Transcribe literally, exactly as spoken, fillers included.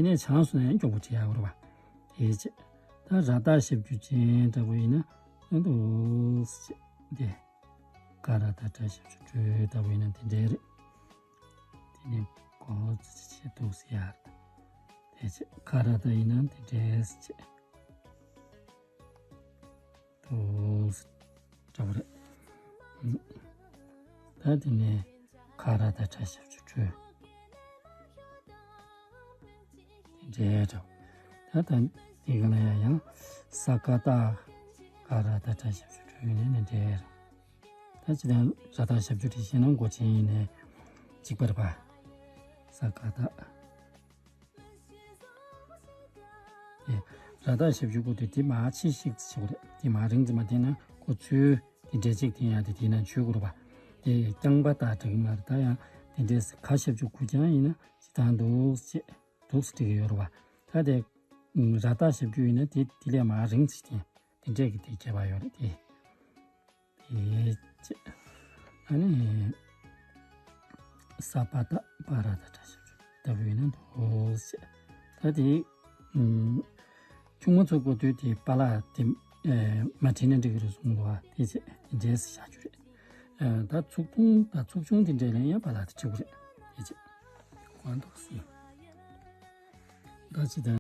དེ་ནས་བྱང་སོང་ན་ཡང་མགྱོགས་པོ་བྲི་ཡག་རེད་པ། དེ་བྱས། ད་ར་བཏགས་ཞབས་ཀྱུ་ཅན་འདྲ་པོ་ཡིན་ན་ཨ་འདུག་སེ་བྱས་དེ། ཀ་ར་བཏགས་ཏྲ་ཞབས་ཀྱུ་ཀྲོ་འདྲ་པོ་ཡིན་ན་དེ་འདྲའི་རེད། དེ་ནས་གོ་ཙི་ཙི་བྱས་འདུག་སེ་ཡར། དེ་བྱས་ཀ་ར་བཏགས་ཡིན་ན་དེ་འདྲས་བྱས། འདུག་སེ་འདྲ་པོ་རེད། ད་དེ་ནས་ཁ་ར་བཏགས་ཁྲ་ཞབས་ཀྱུ་ཁྲོ། དེ་འདྲའི་འདྲ། ད་ད་དེ་ག་ལ་ཡང་ཡང་ས་ཀ་བཏགས་ཀ་ར་བཏགས་ཁྲ་ཞབས་ཀྱུ་ཁྲོ་ཡིན་ནའི་འདྲའི་འདྲ། ད་ཅི་ལྟར་ར་བཏགས་ཞབས་ཀྱུ་བྲིས་ཤེས་ན་མགོ་ཅན་ཡིན་ནའི་གཅིག་པ་རེད་པ། ས་ཀ་བཏགས། ཨེ། ར་བཏགས་ཞབས་ཀྱུ་དགོས་དུས་དེ་མར་ཕྱིས་ཤིག་ཙམ་བྱེད་དགོས་རེད། དེ་མར་རིང་ཙམ་མ་བསྟན་ན་ཁོ་ཚུར་དེ་འདྲས་ཅིག་འཐེན་ཡག་དེ་དེ་ན་འཇུས་དགོས་རེད་པ། དེ་རྐྱང་པ་བཏགས་འགྲིག་གི་མ་རེད། ད་ཡང་དེ་འདྲས་ག་ཞབས་ཀྱུ་དགོས་ཀྱང་ཡིན་ན་ཇི་ལྟར་འདུག་ཅེས་འདུག་སེ་འབྲི་གི་ཡོད་རེད་པ། ད་དེ་ར་བཏགས་ཞབས་ཀྱུ་ཡིན་ན་དེ་དེ་ལས་མར་རིང་ཙམ་འཐེན། དེ་འདྲས་ཀྱི་དེ་ཁྱད་པར་ཡོད་རེད་དེ། དེ་བྱས། ཨ་ནི། ས་པ་བཏགས་པ་ར་བཏགས་ཏྲ་ཞབས་ཀྱུ་ལྟ་བུ་ཡིན་ན་འདུག་ཟེར། ད་དེ། ཨུམ། ཆུང་མ་ཚོ་དགོས་དུས་དེ་པ་ལགས་དེ། ཨེ། མ་བྲིས་ན་འགྲིག་གི་རེད་གསུངས་འདུག་པ། དེ་བྱས་འདྲས་བཞག་རྒྱུ་རེད། ཨེ། ད་ཚུགས་ཐུང་ད་ཚུགས་ཆུང་དེ་འདྲས་ལ་ཡང་པ་ལགས་དེ་བྲིས་དགོས་རེད། དེ་བྱས། གོ་འདུག་ཟེར། ད་ཅི་ད།